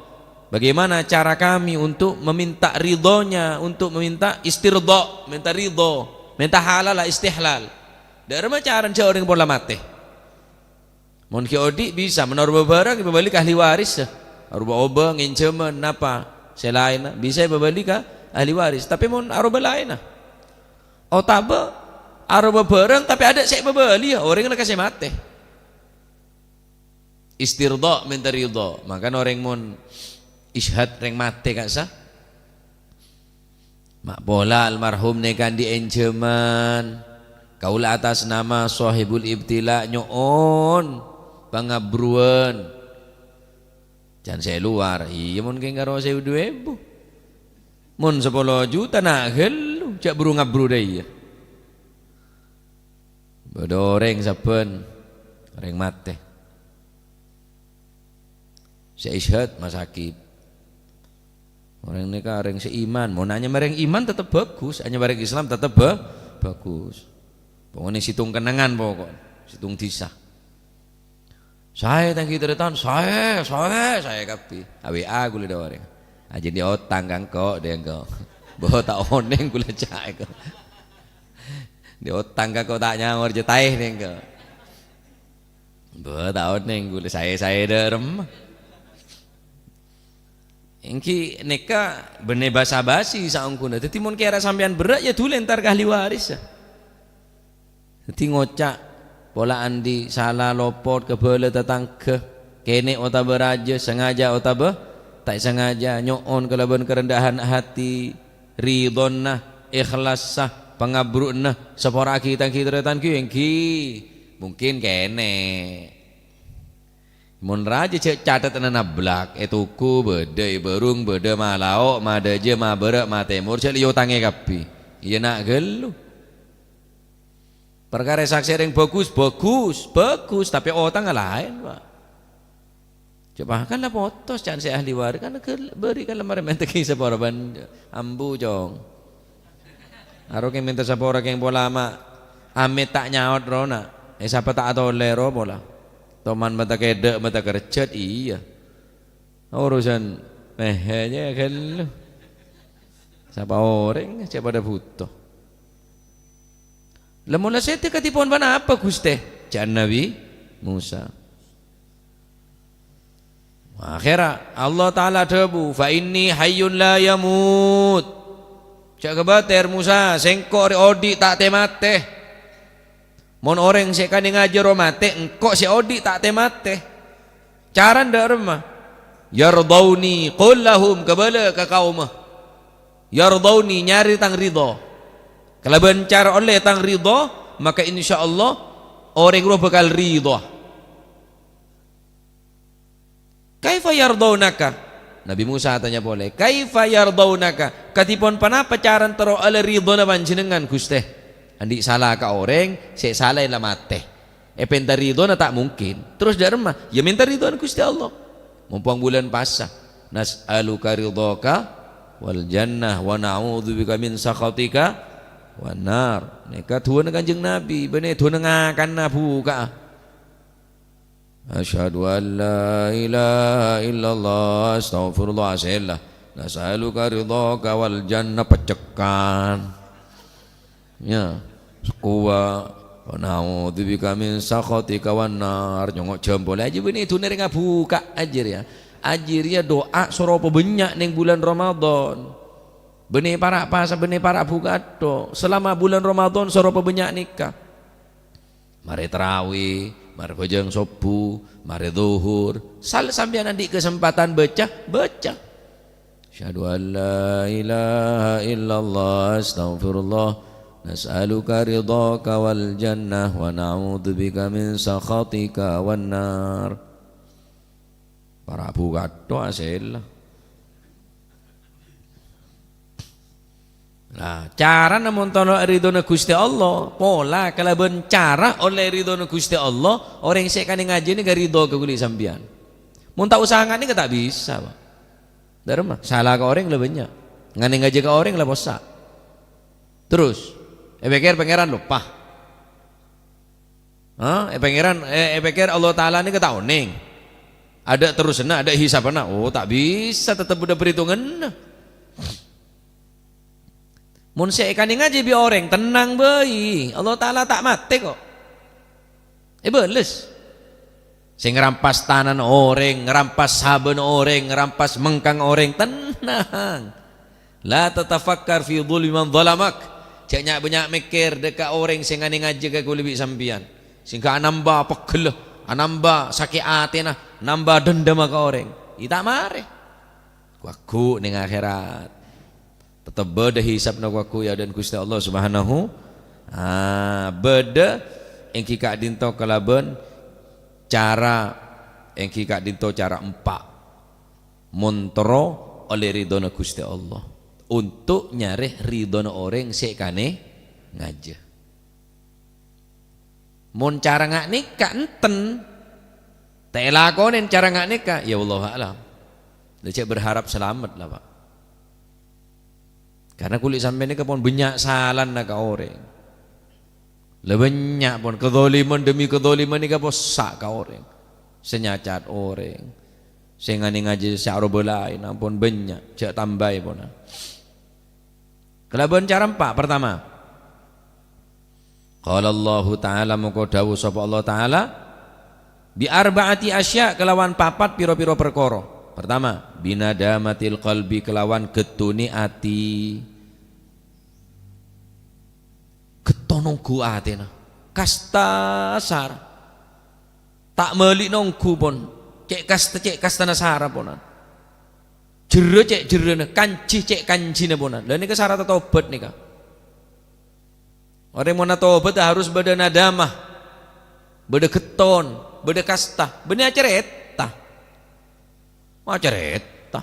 Bagaimana cara kami untuk meminta ridhonya, untuk meminta istirdo, minta ridho, minta halal, istihlal?" Dâ' remma carana jhâ' orèng pola matè. Mon ghi' odi' bisa, mon arowa bhârâng èpabâli ka ahli waris, ya. Arowa obâng, ènjhâmân, napa sè laènna, bisa èpabâli ka ahli waris. Tapè mon arowa laènna, otabâ arowa bhârâng tapè adâ' sè èpabâli, ya, orèng la kasè matè. Istirdo, mènta ridho. Mangkana orèng mon isyhad rèng matè ka'issa, Ma' pola almarhum nèka andi' ènjhâmân. Kaulâ atas nama Sohibul Ibtila nyo'on pangabruwân. Jhân sè lowar, iyâ mon kèng karo sèbu du èbu. Mon sapolo juta na' ghâllu, jhâ' buru ngabru dâ' iyâ. Bâdâ orèng sabbhân, orèng matè. Sè isyhad masakit. Orèng nèka orèng sè iman. Mon anyama orèng iman tetep bagus, anyama orèng Islam tetep ba-, bagus. Pokoknya sèttong kennengngan pokok, sèttong dhisa. Saè tanggi tarètan, saè, saè, saè kabbhi. A W A kulâ dâ' orèng. Ajâ' andi' otang ka engko', dâ' engko'. Mbok ta' onèng kulâ ca'èk. Andi' otang ka engko' ta' nyaor jâ' taè dâ' engko'. Mbok ta' onèng kulâ saè-saè dâ' remma. Èngghi nèka bânnè basa-basi saongghuna. Dhâddhi mon kèra sampèyan berrâ', ya dulih entar ka ahli waris, ya. Dhâddhi ngoca' pola andi' sala lopot kabâlâ tatangghâ, kènè' otabâ rajâ, sangaja otabâ ta' sangaja, nyo'on kalabân karendahan hati, ridhona, ikhlassa, pangabruwânna, sapora'aghi tanggi tarètan ghi èngghi. Mungkin kènè'. Mon rajâ jhâ' cathètna nabblak, è toko bâdâ, è bârung bâdâ, malao', madâjâ, mabârâ', matèmor, jhâ' lè otangè kabbhi. Iyâ na' ghâllu. Parkara saksè rèng bagus, bagus, bagus, tapè otangnga laèn, Pak. Coba kan la potos, can sè ahli waris, kan ghâl-, bâri' kan la marè mèntèghi sapora bân ambu, Cong. Aro kèng mènta sapora kèng pola ma' amèt ta' nyaot ro, na'. È sapa ta' atolè ro pola. Toman mata kèdâ', mata kerjhât, iyâ. Urusan mèhè jâ ghâllu. Sapa orèng sè padâ bhuto. "La mola sèdhâ kadhipon ponapa, Ghustè?" ca'na Nabi Musa. Akhèrra Allah Ta'ala adhâbu, "Fa inni hayyun la yamut." Jhâ' kabâtèr, Musa, sèngko' rè odi' ta' tè-matè. Mon orèng sè èkanèngajâ ro matè, engko' sè odi' ta' tè-matè. Carana dâ' remma? "Yardhauni," qul lahum, kabâlâ ka kaomma. "Yardhauni," nyarè tang ridho. Kalabân cara ollè tang ridho, maka insyaallah orèng rowa bhâkal ridho. "Kaifa yardhaunaka?" Nabi Musa atanya polè, "Kaifa yardhaunaka? Kadhipon ponapa carana terro ollè ridhona panjhennengngan, Ghustè? Andi' sala ka orèng, sè salaèn la matè. Èpènta ridhona ta' mungkin. Terros dâ' remma? Ya mènta ridhona Ghustè Allah. Mompong bulân pasa. Nas'aluka ridhaka wal jannah wa na'udzubika min sakhatika wan nar." Nèka du'ana Kanjeng Nabi, bânnè du'ana ngakanna bhuka'a. "Asyhadu an la ilaha illallah, astaghfirullah," asèla. "Nas'aluka ridhaka wal jannah," peccekan. Ya, sekuwa, "Wa na'udzubika min sakhatika wan nar," nyongngo' jhâmpolè. Ajâ bânnè du'ana rèng abhuka', ajâ rèya. Ajâ rèya du'a soro pabânnya' neng bulân Ramadan. Bânnè para' pasa, bânnè para' bhuka' tho. Selama bulân Ramadan soro pabânnya' nèka. Marè tarawih, Marè bhâjâng sobbhu, marè dhuhur. Sal sampèyan andi' kasempadhân bâca, bâca. Asyhadu an la ilaha illallah, astaghfirullah. Nas'aluka ridhaka wal jannah wa na'udzubika min sakhatika wan nar. Para' bhu kathok asella. Nah, carana mon ta' ollè ridhona Ghustè Allah, pola kalabân cara ollè ridhona Ghustè Allah, orèng sè èkanè ngajhi nèka ridho ka kulâ sampèyan. Mon ta' usaha nganè ka ta' bisa, Pak. Dâremma, sala ka orèng la bânnya'. Nganè ngajhi ka orèng la possa'. Terros, èpèkkèr Pangèran loppa. Hah? È Pangèran, è, èpèkkèr Allah Ta'ala nèka ta' onèng. Adâ' terrosanna, adâ' hisabbhâna. Oh, ta' bisa, tettep bâdâ parètonganna. Mon sè èkanè ngajhi bi' orèng, tennang bhâi. Allah Ta'ala ta' matè kok. Èbâles. Sè ngrampas tanana orèng, ngrampas sabâna orèng, ngrampas mengkang orèng, tennang. La tatafakkar fi dhulmi man dhalamak. Jhâ' nya'-bânnya' mèkkèr dâ' ka orèng sè nganè ngajhi ka kulâ bi' sampèyan. Sèngghâ anamba peggella, anamba sakè' atèna, namba dendamma ka orèng. Iyâ ta' marè. Ghu-lagghu neng akhèrat. Tettep bâdâ hisabbhâ ghu-lagghu è adâ'na Ghustè Allah Subhanahu. Ah, bâdâ èngghi ka'dinto kalabân cara, èngghi ka'dinto cara empa'. Mon terro ollè ridhona Ghustè Allah, untuk nyarè ridhona orèng sè èkanè ngajhi. Mon cara nga' nèka enten, ta' èlakonè cara nga' nèka, ya wallahu a'lam. La jhâ' berharap salamet la, Pak. Karna kulâ sampèyan nèka pon bânnya' salana ka orèng. La bânnya' pon, kadzaliman demi kadzaliman nèka possa' ka orèng. Sè nyacat orèng, sè nganè ngajhi sè aroba laèn, ampon bânnya', jhâ' tambâi pona. Kalabân cara empa', partama, qala Allahu Ta'ala, mongko dhâbu sapa Allah Ta'ala, "Bi arba'ati asya'," kalawan papat pira-pira parkara. Partama, binadamatil qalbi, kalawan ghettonè atè. Ghetto nongghu atèna. Kasta sara. Ta' mali nongghu pon. Cè' kasta, cè' kastana sara ponan. Jherrâ cè' jherrâna, kanji cè' kanjina ponan. La nèka sarata tobat nèka. Orèng mon atobat harus bâdâ nadamah, bâdâ ghetton, bâdâ kasta, bânnè acarèta. Acarèta.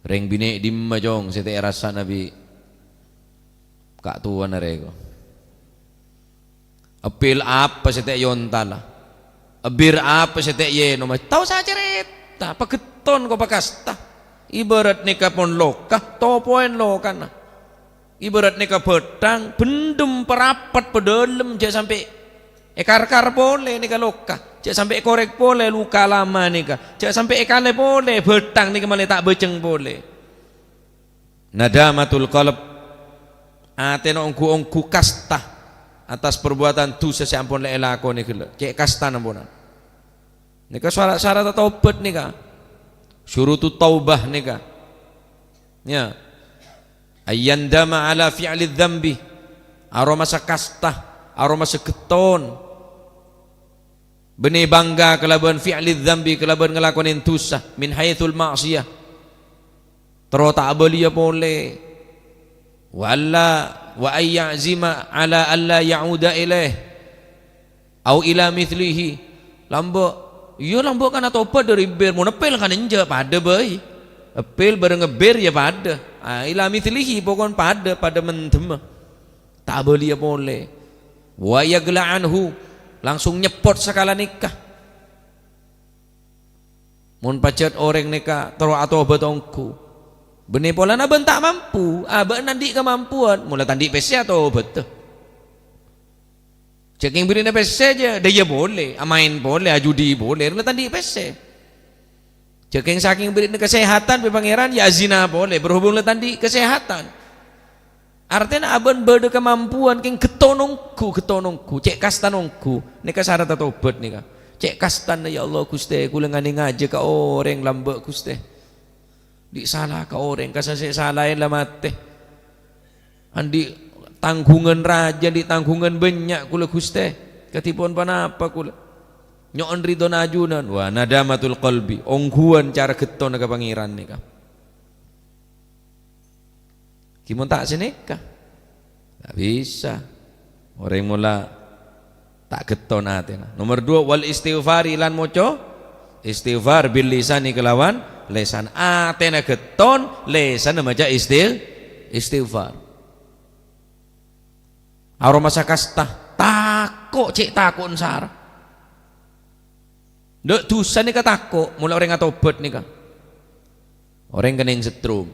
Rèng binè' dimma, Cong, sè ta' èrassana bi' ka'towana rèko? Eppil apa sè ta' èontala? Ebbir apa sè ta' ènoma? Tao sè acarèta, paghetton ko pakasta. Ibarat nèka pon loka, topoèn lokana. Ibarat nèka bâthang, bhendhem parapet padâlem, jhâ' sampè' èkarkar polè nèka loka, jhâ' sampè' èkorèk polè luka lama nèka, jhâ' sampè' èkalè polè bâthang nèka malè ta' bâceng polè. Nadamatul qalb, atèna ongghu-ongghu kasta atas perbuatan dhusa sè ampon la èlakonè ghellâ', cè' kastana ponan. Nèka sara-, sarata tobat nèka. Syurutu taubah nèka. Ya. Ayyandama ala fi'li dzambi. Aromasa kasta, aromasa ghetton. Bânnè bangga kalabân fi'li dzambi, kalabân ngalakonè dhusa, min haitsul ma'siyah. Terro ta' abâliyâ polè. Wa alla, wa ayya'zima ala alla ya'uda ilaih. Au ila mitslihi. Lambâ', iyâ lambâ' kan atobat dâri ebbir, mon eppil kan enjâ', padâ bhâi. Eppil bâreng ebbir yâ padâ. Ah, ila mitslihi, pokon padâ, padâ mendhemma. Ta' abâliyâ polè. Wa yagla anhu, langsung nyeppot sakala nèka. Mon pajhât orèng nèka terro atobat ongghu. Bânnè polana bân ta' mampu, abâ'na andi' kamampuan, mon la ta' andi' pèssè atobadhâ. Jhâ' kèng bherri'na pèssè jhâ', dâ' iyâ polè, amaèn polè, ajudi polè, la ta' andi' pèssè. Jhâ' kèng sakèng bherri'na kasèhadhân bi' Pangèran, yâ azina polè, berhubung la ta' andi' kasèhadhân. Artèna abâ'na bâdâ kamampuan kèng ghetto nongghu, ghetto nongghu, cè' kasta nongghu. Nèka sarata tobat nèka. Cè' kastana, "Ya Allah, Ghustè, kulâ nganè ngajhâ ka orèng lambâ', Ghustè. Andi' sala ka orèng, kassa sè salaèn la matè. Andi' tangghungan rajâ, andi' tangghungan bânnya' kulâ, Ghustè. Kadhipon ponapa kulâ?" Nyo'on ridhona ajunan, wa nadamatul qalbi, ongghuwân cara ghettona ka Pangèran nèka. Ghi mon ta' sanèka? Ta' bisa. Orèng mola ta' ghetton atèna. Nomor dua, wal istighfari, lan maca istighfar bil lisani kelawan lèsan. Atèna ghetton, lèsanna maca istigh-, istighfar. Aromasa kasta, tako', cè' tako' ensara. Dâ' dusa nèka tako', molaè orèng atobhât nèka. Orèng kenning setrum.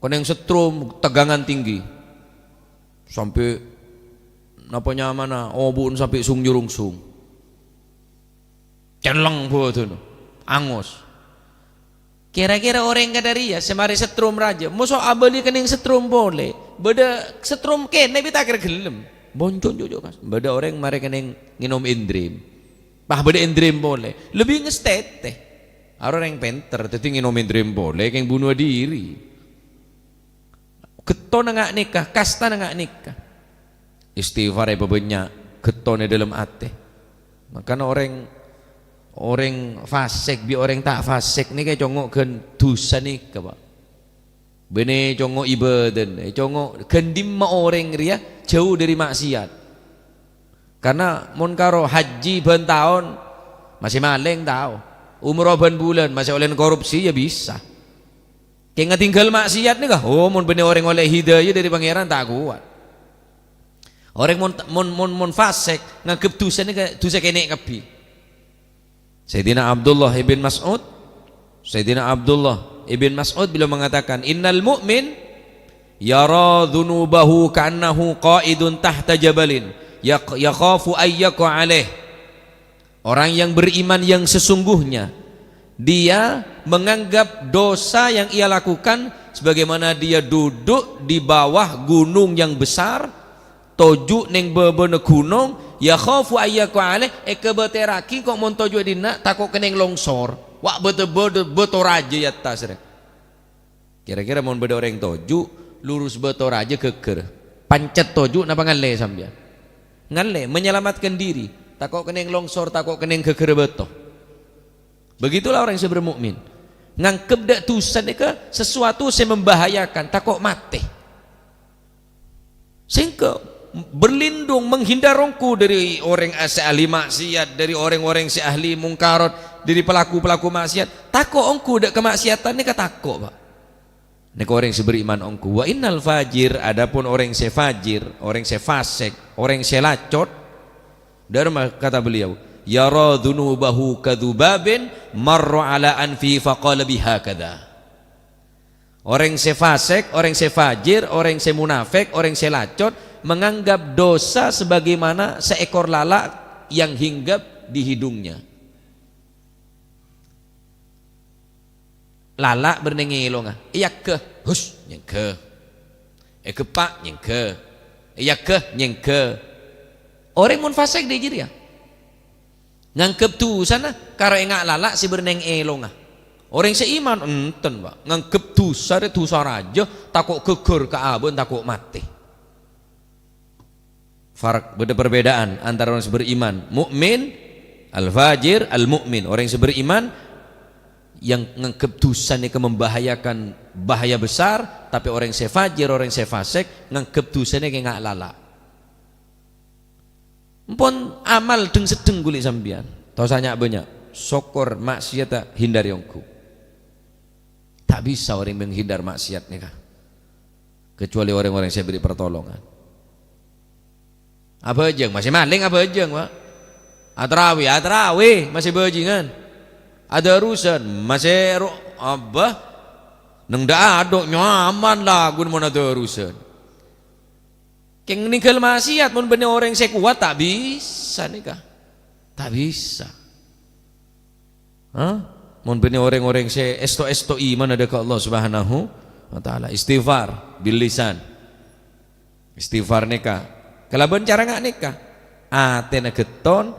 Kenning setrum tegangan tinggi. Sampè' napa nyamana, obu'na sampè' sung-nyurungsung. Celleng bhâdhânna, angos. Kèra-kèra orèng kadhâ' rèya sè marè setrum rajâ, moso abâli kenning setrum polè. Bâdâ setrum kènè' bi' ta' kèra ghellem. Bonco' jojo kas. Bâdâ orèng marè kenning ngènom endrem. Pas bâdâ endrem polè. Lebbi ngastètè. Arè orèng pènter, dhâddhi ngènom endrem polè, kèng bunuh diri. Ghettona nga' nèka, kastana nga' nèka. Istighfar èpabânnya', ghettona è dâlem atè. Makana orèng, orèng fasèk bi' orèng ta' fasèk nèka ècongo' ghân dusa nèka, Pak. Bânnè ècongo' ibâdâna, ècongo' ghân dimma orèng rèya jhâu dâri ma'siyat. Karna mon karo hajji bân taon, masè malèng tao. Umroh bân bulân, masè ollè korupsi, ya bisa. Kèng ngatinggal ma'siyat nèka, oh, mon bânnè orèng ollè hidayah dâri Pangèran, ta' kowat. Orèng mon, mon, mon, mon fasèk, nganggep dusa nèka dusa kènè' kabbhi. Sayyidina Abdullah ibn Mas'ud, Sayyidina Abdullah ibn Mas'ud beliau mengatakan, "Innal mu'min yara dzunubahu ka'annahu qa'idun tahta jabalin, yaq-, yakhafu an yaqa alaih." Orang yang beriman yang sesungguhnya, dia menganggap dosa yang ia lakukan sebagaimana dia duduk di bawah gunung yang besar, toju' neng bâbâna ghunong, yakhafu an yaqa alaih, èkabâtèrraghi ko' mon toju' è dinna', tako' kenning longsor. Wa' bâto-, bâto-, bâto rajâ è attas rè. Kira-kira mon bâdâ orèng toju', lurus bâto rajâ ghâgghâr. Pancet toju' napa ngallè sampèyan? Ngallè, menyelamatkan diri. Tako' kenning longsor, tako' kenning ghâgghârrâ bâto. Begitulah orang sè bermukmin. Nganggep dâ' dusa nèka sesuatu sè membahayakan, tako' matè. Sèngko' berlindung, menghindar ongghu dâri orèng sè ahli maksiat, dâri orèng-orèng sè ahli mungkarat, dâri pelaku-pelaku maksiat. Tako' ongghu dâ' kamaksiatan nèka tako', Pak. Nèka orèng sè beriman ongghu. Wa innal fajir, adapun orèng sè fajir, orèng sè fasèk, orèng sè lacot, dârma kata beliau, "Yara dzunubahu kadzubabin marra ala anfi faqala bihakadza." Orèng sè fasèk, orèng sè fajir, orèng sè munafèk, orèng sè lacot menganggap dosa sebagaimana seekor lalat yang hinggap di hidungnya. Lala' bâri' neng è èlongnga. Èyagghâ, hus, nyèngghâ. Ègeppa', nyèngghâ. Èyagghâ, nyèngghâ. Orèng mon fasèk dâ' jârèya. Nganggep dusana karo ènga' lala' sè bâri' neng è èlongnga. Orèng sè iman, enten, Pak. Nganggep dusa rè dusa rajâ, tako' ghâgghâr ka abâ'na, tako' matè. Farq, bâdâ perbedaan antara orang sè beriman, mukmin, al-fajir, al-mukmin. Orang sè beriman yang nganggep dusa nèka membahayakan, bahaya besar, tapè orang sè fajir, orang sè fasèk, nganggep dusa nèka ènga' lala'. Empon amal dheng-seddheng ghuli sampèyan. Tosa nya'-bânnya', sokor maksiatta hindari ongghu. Ta' bisa orèng menghindar maksiat nèka. Kecuali orèng-orèng sè bâri' pertolongan. Abhâjâng, masè malèng abhâjâng, Pak. Atrawè, atrawè, masè bhâjingan. Adârusan, masè ro-, abbâ, neng dâ'-adâ' nyaman laghuna mon adârusan. Kèng nèngghâl maksiat, mon bânnè orèng sè kowat, ta' bisa nèka. Ta' bisa. Hah? Mon bânnè orèng-orèng sè èsto-èsto imanna dâ' ka Allah Subhanahu wa Ta'ala. Istighfar bil lisan. Istighfar nèka kalabân cara nga' nèka. Atèna ghetton,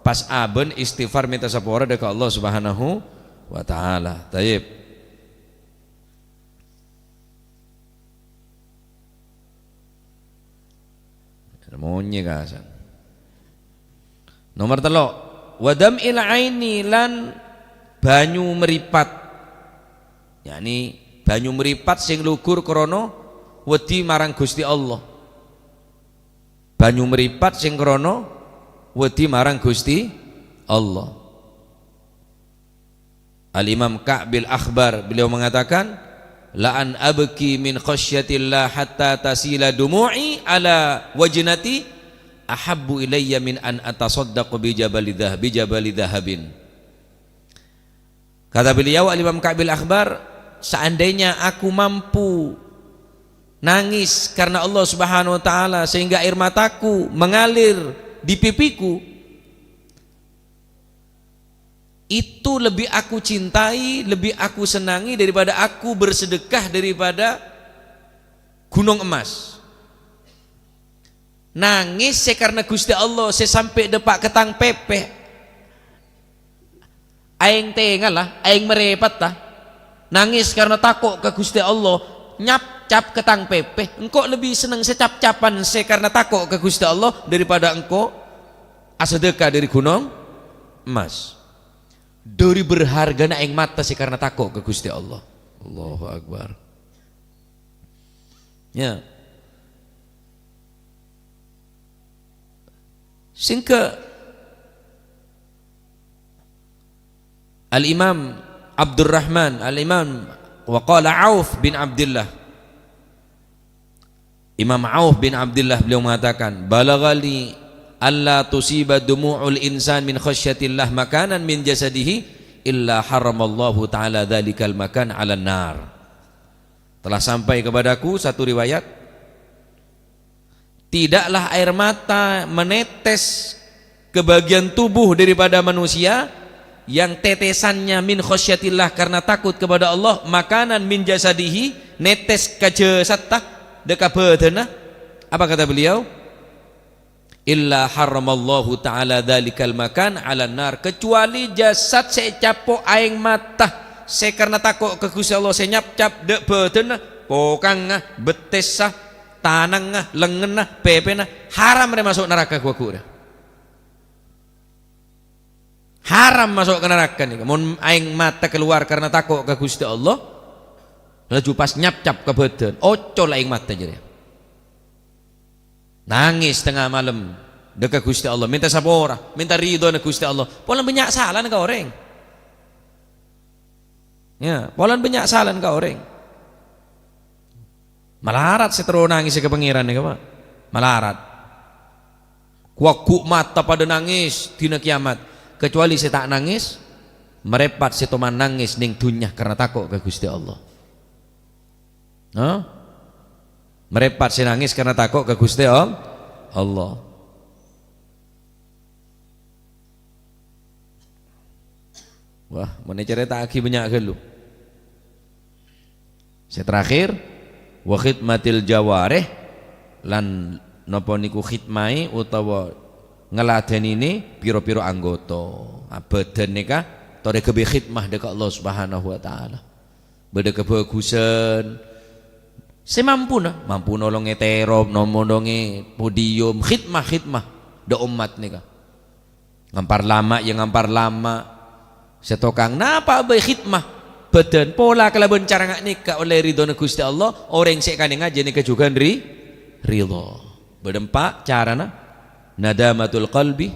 pas abân istighfar mènta sapora dâ' ka Allah Subhanahu wa Ta'ala. Tayyib. Monyè kasan. Nomor tello'. Wa dam'il aini, lan banyu mripat. Yakni banyu mripat sing lugur krana wedi marang Gusti Allah. Banyu mripat sing krana wedi marang Gusti Allah. Al-Imam Ka'bil Akhbar, beliau mengatakan, "La an abki min khasyatillah hatta tasila dumu'i ala wajnati ahabbu ilayya min an atasaddaq bi jabali dhah-, bi jabali dhahabin." Kata beliau, Al-Imam Ka'bil Akhbar, "Seandainya aku mampu nangis karena Allah Subhanahu wa Ta'ala sehingga air mataku mengalir di pipiku, itu lebih aku cintai, lebih aku senangi daripada aku bersedekah daripada gunung emas." Nangis sè karna Ghustè Allah sè sampè' dâpa' ka tang pèpè. Aèng tèngala, aèng marèpatta. Nangis karna tako' ka Ghustè Allah, nyapcap ka tang pèpè. Engko' lebbi senneng sè cap-capan sè karna tako' ka Ghustè Allah daripada engko' asadâka dâri ghunong emmas. Dâri berhargana aèng mata sè karna tako' ka Ghustè Allah. Allahu Akbar. Ya. Sehingga Al-Imam Abdurrahman, Al-Imam, wa qala Auf bin Abdullah. Imam Auf bin Abdullah beliau mengatakan, "Balaghani alla tusiba dumu'ul insan min khasyatillah makanan min jasadihi illa haramallahu ta'ala dzalikal makan 'alan nar." Telah sampai kepadaku satu riwayat, tidaklah air mata menetes ke bagian tubuh daripada manusia yang tetesannya min khasyatillah karena takut kepada Allah, makanan min jasadihi, netes ka jasadda, dâ' ka bâdânna. Apa kata beliau? "Illa harramallahu ta'ala dzalikal makan 'alan nar," kecuali jasad sè ècapo' aèng mata sè karna tako' ka Ghustè Allah sè nyapcap dâ' bâdânna, pokangnga, bettessa, tanangnga, lengngenna, pèpèna, haram rè maso' naraka ghu-, ghu-, rè. Haram maso' ka naraka nèka. Mon aèng mata kalowar karna tako' ka Ghustè Allah, laju pas nyapcap ka bâdân, ocol aèng mata jârèya. Nangès tengnga malem, dâ' ka Ghustè Allah, mènta sapora, mènta ridhâna Ghustè Allah. Polana bânnya' salana ka orèng. Ya, polana bânnya' salana ka orèng. Malarat sè terro nangès ka Pangèran nèka, Pak. Malarat. Ghu-, ghu' mata padâ nangès dina kèyamat. Kecuali sè ta' nangès, marèpat sè toman nangès neng dhunnya karna tako' ka Ghustè Allah. Hah? Marèpat sè nangès karna tako' ka Ghustè All-, Allah. Wah, mon ècarèta'aghi bânnya' ghâllu. Sè terakhir, wa khidmatil jawarih, lan napa niku khidmai utawa ngladhânine pira-pira anggota. Ah, bâdân nèka torè ghâbây khidmah dâ' ka Allah Subhanahu wa Ta'ala. Bâdâ kabhâghusân. Sè mampuna, mampu nolongè terop, nom-, nolongè podium, khidmah-khidmah dâ' ommat nèka. Ngampar lama, ya ngampar lama. Sè tokang napa bhâi khidmah bâdân pola kalabân cara nga' nèka ollè ridhâna Ghustè Allah, orèng sè èkanèngaghi nèka jhughân ri-, ridha. Bâdâ empa' carana, nadamatul qalbi,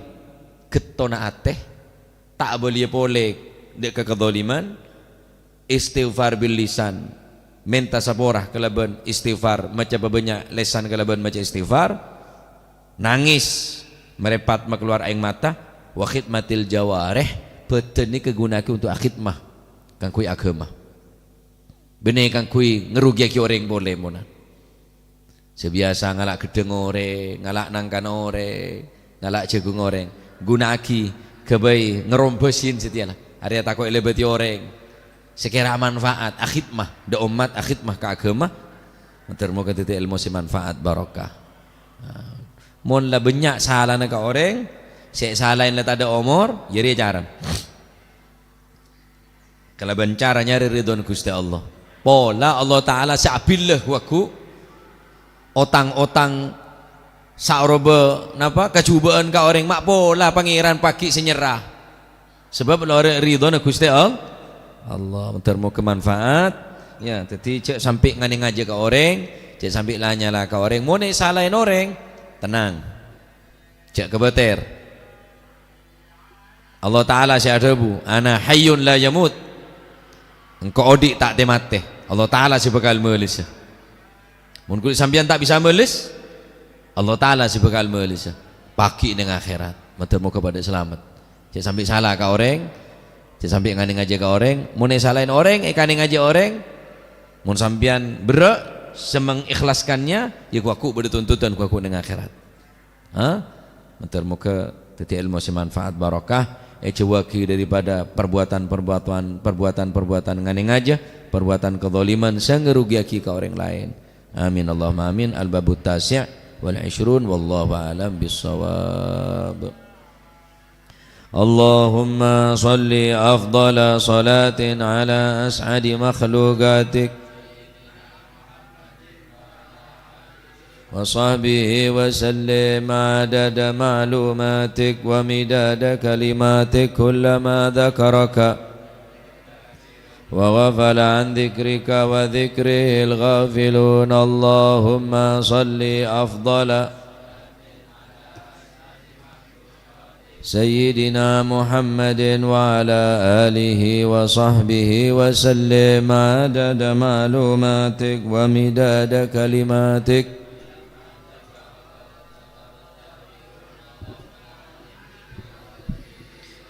ghettona atè, ta' abâliyâ polè dâ' ka kadhaliman, istighfar bil lisan, mènta sapora kalabân istighfar, maca pabânnya' lèsan kalabân maca istighfar, nangès, marèpat makalowar aèng mata, wa khidmatil jawarih, bâdân nèka èghuna'aghi untuk akhidmah kaangghuy aghâma. Bânnè kaangghuy ngarogiyaghi orèng polè, mona. Sè biyasa ngala' ghedhâng orèng, ngala' nangkana orèng, ngala' jhâghung orèng, ghuna'aghi ghâbây ngarombasin satèya la. Arèya tako' èlèbâdhi orèng. Sè kèra manfaat, akhidmah, dâ' ommat akhidmah ka aghâma. Moghâ-moghâ dhâddhi èlmo sè manfaat, barokah. Nah, mon la bânnya' salana ka orèng, sè èsalaè la tadâ' omor, jârèya carana. Kalabân cara nyarè ridhâna Ghustè Allah. Pola Allah Ta'ala sè abillâ wagu otang-otang Saoroba napa? Kajhubâ'ân ka orèng, ma' pola Pangèran pagghi' sè nyerra. Sabâb lorè ridhâna Ghustè All-, Allah. Moghâ-moghâ manfaat. Ya, dhâddhi jhâ' sampè' nganè-ngajâ ka orèng, jhâ' sampè' la-nyala ka orèng. Mon èsalaè orèng, tenang. Jhâ' kabâtèr. Allah Ta'ala sè adhâbu, "Ana hayyun la yamut." Engko' odi' ta' tè-matè. Allah Ta'ala sè bhâkal mèlèsa. Mon ghuli sampèyan ta' bisa mèlès, Allah Ta'ala sè bhâkal mèlèsa. Pagghi' neng akhèrat. Moghâ-moghâ padâ salamet. Jhâ' sampè' sala ka orèng, jhâ' sampè' nganè-ngajâ ka orèng. Mon èsalaè orèng, èkanè-ngajâ orèng. Mon sampèyan berrâ', sè mengikhlaskannya, ya ghu-, ghu-, bâdâ tuntutan ghu-, ghu-, neng akhèrat. Ha? Moghâ-moghâ dhâddhi èlmo sè manfaat barokah, èjhâuwâghi daripada perbuatan-perbuatan, perbuatan-perbuatan nganè-ngajâ, perbuatan kezaliman sè ngarugiyaghi ka orèng laèn. Amin, Allahumma amin. Al-babut tasi' wal ishrun, wallahu a'lam bissawab. Allahumma shalli afdhala shalatin ala as'adi makhlukatik. وصحبه وسلم عدد معلوماتك ومداد كلماتك، كلما ذكرك وغفل عن ذكرك وذكره الغافلون. اللهم صل أفضل سيدنا محمد وعلى آله وصحبه وسلم عدد معلوماتك ومداد كلماتك.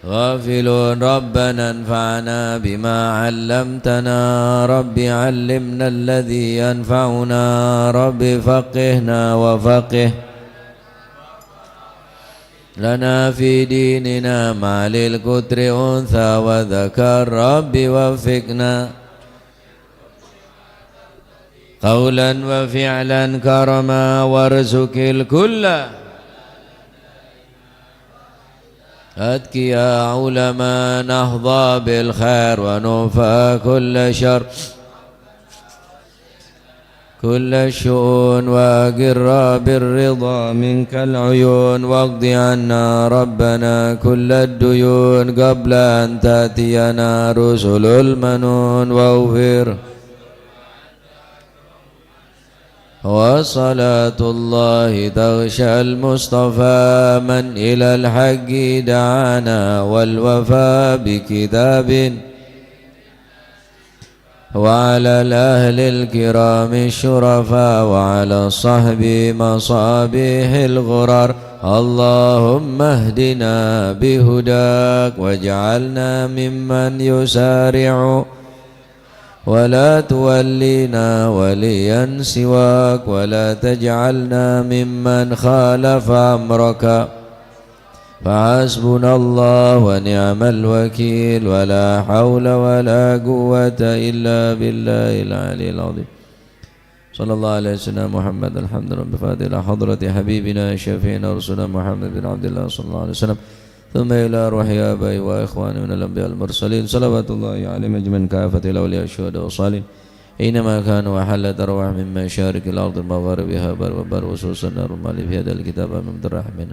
غافلون. ربنا انفعنا بما علمتنا. رب علمنا الذي ينفعنا. رب فقهنا وفقه لنا في ديننا مع للكتر أنثى وذكر. رب وفقنا قولا وفعلا كرما وارزق الكل أتقياء علماء نحظى بالخير ونوفى كل شر كل الشؤون وأقر بالرضا منك العيون واقض عنا ربنا كل الديون قبل أن تأتينا رسل المنون واغفر وصلاة الله تغشى المصطفى من إلى الحق دعانا والوفاء بكتاب وعلى الأهل الكرام الشرفاء وعلى الصحب مصابيح الغرر. اللهم اهدنا بهداك واجعلنا ممن يسارع ولا تولينا وليا سواك ولا تجعلنا ممن خالف أمرك. فحسبنا الله ونعم الوكيل، ولا حول ولا قوة إلا بالله العلي العظيم. صلى الله على سيدنا محمد. الحمد لله. بفاتحة إلى حضرة حبيبنا شفيعنا رسولنا محمد بن عبد الله صلى الله عليه وسلم. ثم إلى أرواح آبائه وإخوانه من الأنبياء والمرسلين. صلوات الله عليهم أجمعين كافة الأولياء والشهداء والصالحين. أينما كانوا وحلت أرواحهم من مشارق الأرض ومغاربها بر وبر، خصوصا أرواح المؤلف هذا الكتاب من الرحمن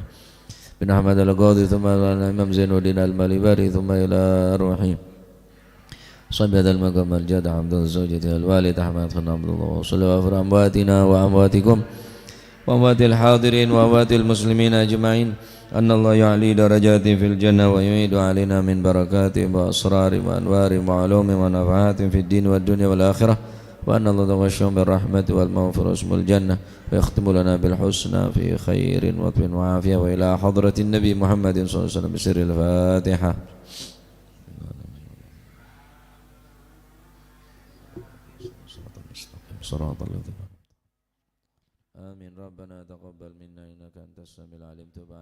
بن أحمد القاضي، ثم على الإمام زين الدين المالباري، ثم إلى أرواح صاحب هذا المقام الجاد حمد زوجته الوالد أحمد خان عبد الله، وصلى وغفر أمواتنا وأمواتكم وأموات الحاضرين وأموات المسلمين أجمعين، أن الله يعلي درجاتهم في الجنة ويعيد علينا من بركاتهم وأسرارهم وأنوارهم وعلومهم ونفحاتهم في الدين والدنيا والآخرة، وأن الله يتغشاهم بالرحمة والمغفرة ويسكنهم الجنة، ويختم لنا بالحسنى في خير ولطف وعافية، وإلى حضرة النبي محمد صلى الله عليه وسلم بسر الفاتحة. صراط الذين آمين. ربنا تقبل منا إنك أنت السميع العليم. تب